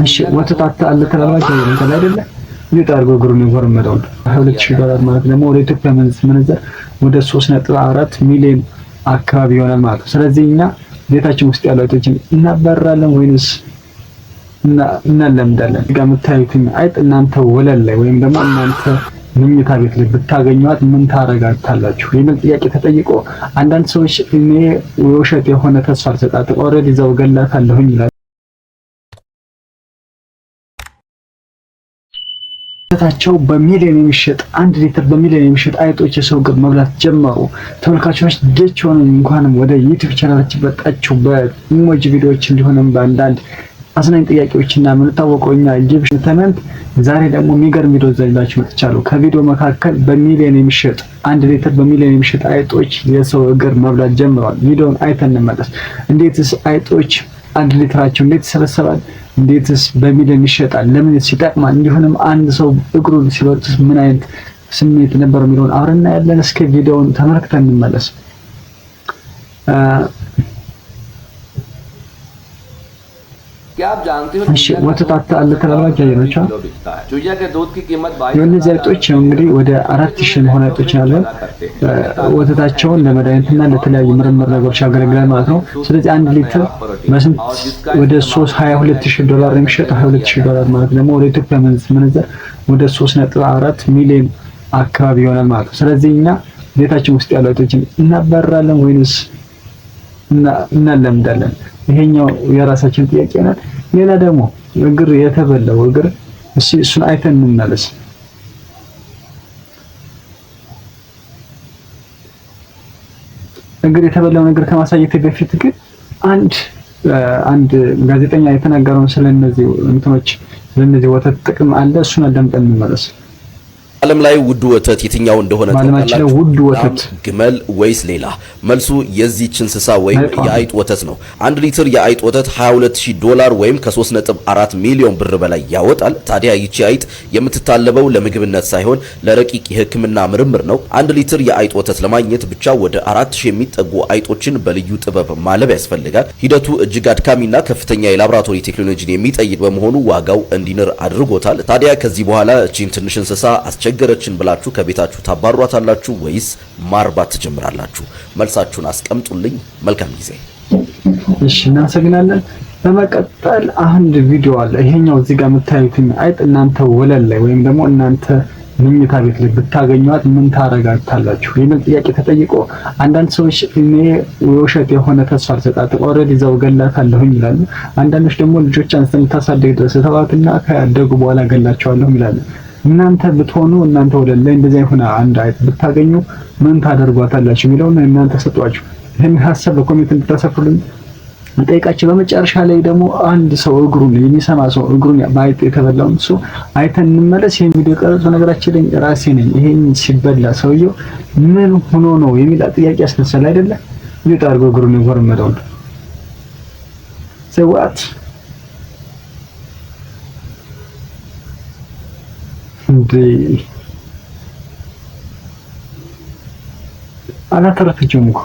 እሺ ወተት አለ ተላልባችሁ እንትን አይደለ ይወጣ አድርጎ እግሩን የጎረመደው 22,000 ዶላር ማለት ደግሞ ወደ ኢትዮጵያ ምንዛሬ ወደ 3.4 ሚሊዮን አካባቢ ይሆናል ማለት ነው። ስለዚህ እኛ ቤታችን ውስጥ ያሉ አይጦችን እናባርራለን ወይንስ እናለምዳለን? እዚህ ጋር የምታዩትን አይጥ እናንተ ወለል ላይ ወይም ደግሞ እናንተ መኝታ ቤት ላይ ብታገኟት ምን ታረጋታላችሁ የሚል ጥያቄ ተጠይቆ አንዳንድ ሰዎች እኔ የውሸት የሆነ ተስፋ አልሰጣትም፣ already እዛው ገላታለሁኝ ይላል። ወተታቸው በሚሊዮን የሚሸጥ፣ 1 ሊትር በሚሊዮን የሚሸጥ አይጦች የሰው እግር መብላት ጀመሩ። ተመልካቾች ደች ሆነ እንኳንም ወደ ዩቲዩብ ቻናላችን መጣችሁ። በ emoji ቪዲዮዎች እንዲሆንም በአንዳንድ አዝናኝ ጥያቄዎችና የምንታወቀው እኛ ጊብሽ ተመንት ዛሬ ደግሞ የሚገርም ቪዲዮ ይዤላችሁ መጥቻለሁ። ከቪዲዮ መካከል በሚሊዮን የሚሸጥ፣ 1 ሊትር በሚሊዮን የሚሸጥ አይጦች የሰው እግር መብላት ጀምረዋል። ቪዲዮውን አይተን እንመለስ። እንዴትስ አይጦች 1 ሊትራቸው እንዴት ይሰበሰባል? እንዴትስ በሚሊዮን ይሸጣል? ለምንስ ይጠቅማል? እንዲሁም አንድ ሰው እግሩን ሲበሉትስ ምን አይነት ስሜት ነበር የሚለውን አብረን እናያለን። እስከ ቪዲዮውን ተመልክተን እንመለስ። እሺ ወተት አለ ተላልባችሁ ያየናቸው የእነዚህ አይጦች ነው እንግዲህ ወደ 4,000 የሚሆኑ አይጦች ያለ ወተታቸውን ለመድኃኒትና ለተለያዩ ምርምር ነገሮች ያገለግላል ማለት ነው። ስለዚህ 1 ሊትር በስንት ወደ 3 22,000 ዶላር የሚሸጠው። 22,000 ዶላር ማለት ደግሞ ወደ ኢትዮጵያ ምንዛሬ ወደ 3.4 ሚሊዮን አካባቢ ይሆናል ማለት ነው። ስለዚህ እኛ ቤታችን ውስጥ ያሉ አይጦችን እናባርራለን ወይንስ እናለምዳለን? ይሄኛው የራሳችን ጥያቄ ነው። ሌላ ደግሞ እግር የተበላው እግር እሺ፣ እሱን አይተን እንመለስ። እግር የተበላው ነገር ከማሳየት በፊት ግን አንድ አንድ ጋዜጠኛ የተናገረውን ስለነዚህ እንትኖች ስለነዚህ ወተት ጥቅም አለ፣ እሱን አዳምጠን እንመለስ። ዓለም ላይ ውዱ ወተት የትኛው እንደሆነ በዓለማችን ላይ ታውቃላችሁ? ውድ ላም፣ ወተት ግመል ወይስ ሌላ? መልሱ የዚህች እንስሳ ወይም አይጧ ነው። የአይጥ ወተት ነው። 1 ሊትር የአይጥ ወተት 22000 ዶላር ወይም ከ3.4 ሚሊዮን ብር በላይ ያወጣል። ታዲያ ይቺ አይጥ የምትታለበው ለምግብነት ሳይሆን ለረቂቅ የሕክምና ምርምር ነው። 1 ሊትር የአይጥ ወተት ለማግኘት ብቻ ወደ 4000 የሚጠጉ አይጦችን በልዩ ጥበብ ማለብ ያስፈልጋል። ሂደቱ እጅግ አድካሚና ከፍተኛ የላቦራቶሪ ቴክኖሎጂን የሚጠይቅ በመሆኑ ዋጋው እንዲንር አድርጎታል። ታዲያ ከዚህ በኋላ እቺን ትንሽ እንስሳ አስቸገረችን ብላችሁ ከቤታችሁ ታባሯታላችሁ ወይስ ማርባት ትጀምራላችሁ? መልሳችሁን አስቀምጡልኝ። መልካም ጊዜ። እሺ እናመሰግናለን። በመቀጠል አንድ ቪዲዮ አለ። ይሄኛው እዚህ ጋር የምታዩትን አይጥ እናንተ ወለል ላይ ወይም ደግሞ እናንተ መኝታ ቤት ላይ ብታገኟት ምን ታረጋታላችሁ የሚል ጥያቄ ተጠይቆ አንዳንድ ሰዎች እኔ የውሸት የሆነ ተስፋ አልሰጣትም፣ already እዛው ገላታለሁኝ ይላሉ። አንዳንዶች ደግሞ ልጆቿን እስከምታሳድግ ድረስ ተዋትና ካደጉ በኋላ ገላቸዋለሁ ይላሉ። እናንተ ብትሆኑ እናንተ ወለል ላይ እንደዚያ የሆነ አንድ አይጥ ብታገኙ ምን ታደርጓታላችሁ የሚለውን እናንተ ሰጧችሁ። ይህን ሀሳብ በ comment እንድታሰፍሩልኝ ጠይቃቸው። በመጨረሻ ላይ ደግሞ አንድ ሰው እግሩን የሚሰማ ሰው እግሩን በአይጥ የተበላውን ሰው አይተን እንመለስ። ይሄን ቪዲዮ ቀረጽ በነገራችን ላይ ራሴ ነኝ። ይሄን ሲበላ ሰውየው ምን ሆኖ ነው የሚል ጥያቄ ያስነሳል አይደለ? ይወጣ አድርጎ እግሩን የጎረመደውን ሰዋት እንዴ አላተረፈችውም እኮ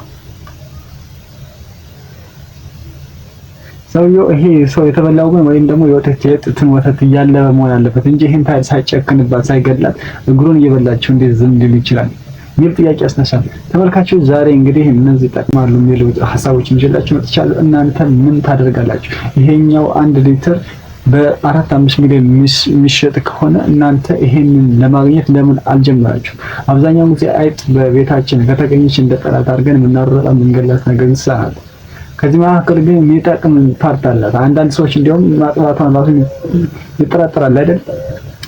ሰውየው። ይሄ ሰው የተበላው ግን ወይም ደግሞ የወተት የጡትን ወተት እያለበ መሆን አለበት እንጂ ይሄን ታይል ሳይጨክንባት ሳይገድላት እግሩን እየበላቸው እንዴት ዝም ሊሉ ይችላል የሚል ጥያቄ ያስነሳል። ተመልካቾች ዛሬ እንግዲህ እነዚህ ይጠቅማሉ የሚሉ ሀሳቦችን ይዤላችሁ መጥቻለሁ። እናንተ ምን ታደርጋላችሁ? ይሄኛው 1 ሊትር በ4 5 ሚሊዮን የሚሸጥ ከሆነ እናንተ ይሄንን ለማግኘት ለምን አልጀመራችሁ? አብዛኛውን ጊዜ አይጥ በቤታችን ከተገኘች እንደ ጠላት አድርገን የምናሮጣ የምንገላት ነገር እንስሳ ናት። ከዚህ መካከል ግን የሚጠቅም part አላት። አንዳንድ ሰዎች እንዲያውም ማጥባቷን ራሱ ይጠራጠራል አይደል?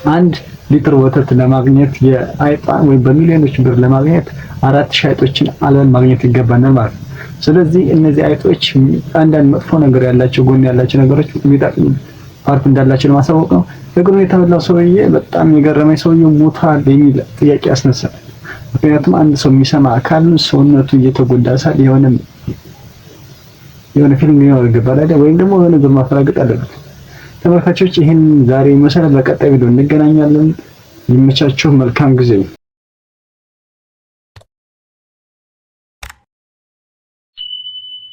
1 ሊትር ወተት ለማግኘት የአይጧን ወይም በሚሊዮኖች ብር ለማግኘት 4,000 አይጦችን አልበን ማግኘት ይገባናል ማለት ነው። ስለዚህ እነዚህ አይጦች አንዳንድ መጥፎ ነገር ያላቸው ጎን ያላቸው ነገሮች የሚጠቅም part እንዳላቸው ለማሳወቅ ነው። እግሩን የተበላው ሰውዬ በጣም የገረመኝ ሰውዬው ሞቷል የሚል ጥያቄ ያስነሳል። ምክንያቱም አንድ ሰው የሚሰማ አካል ሰውነቱ እየተጎዳ ሳል የሆነ የሆነ feeling ሊኖር ይገባል አይደል? ወይም ደግሞ የሆነ ነገር ማፈራገጥ አለበት። ተመልካቾች ይህን ዛሬ መሰረት በቀጣይ ቪዲዮ እንገናኛለን። ይመቻችሁ። መልካም ጊዜ።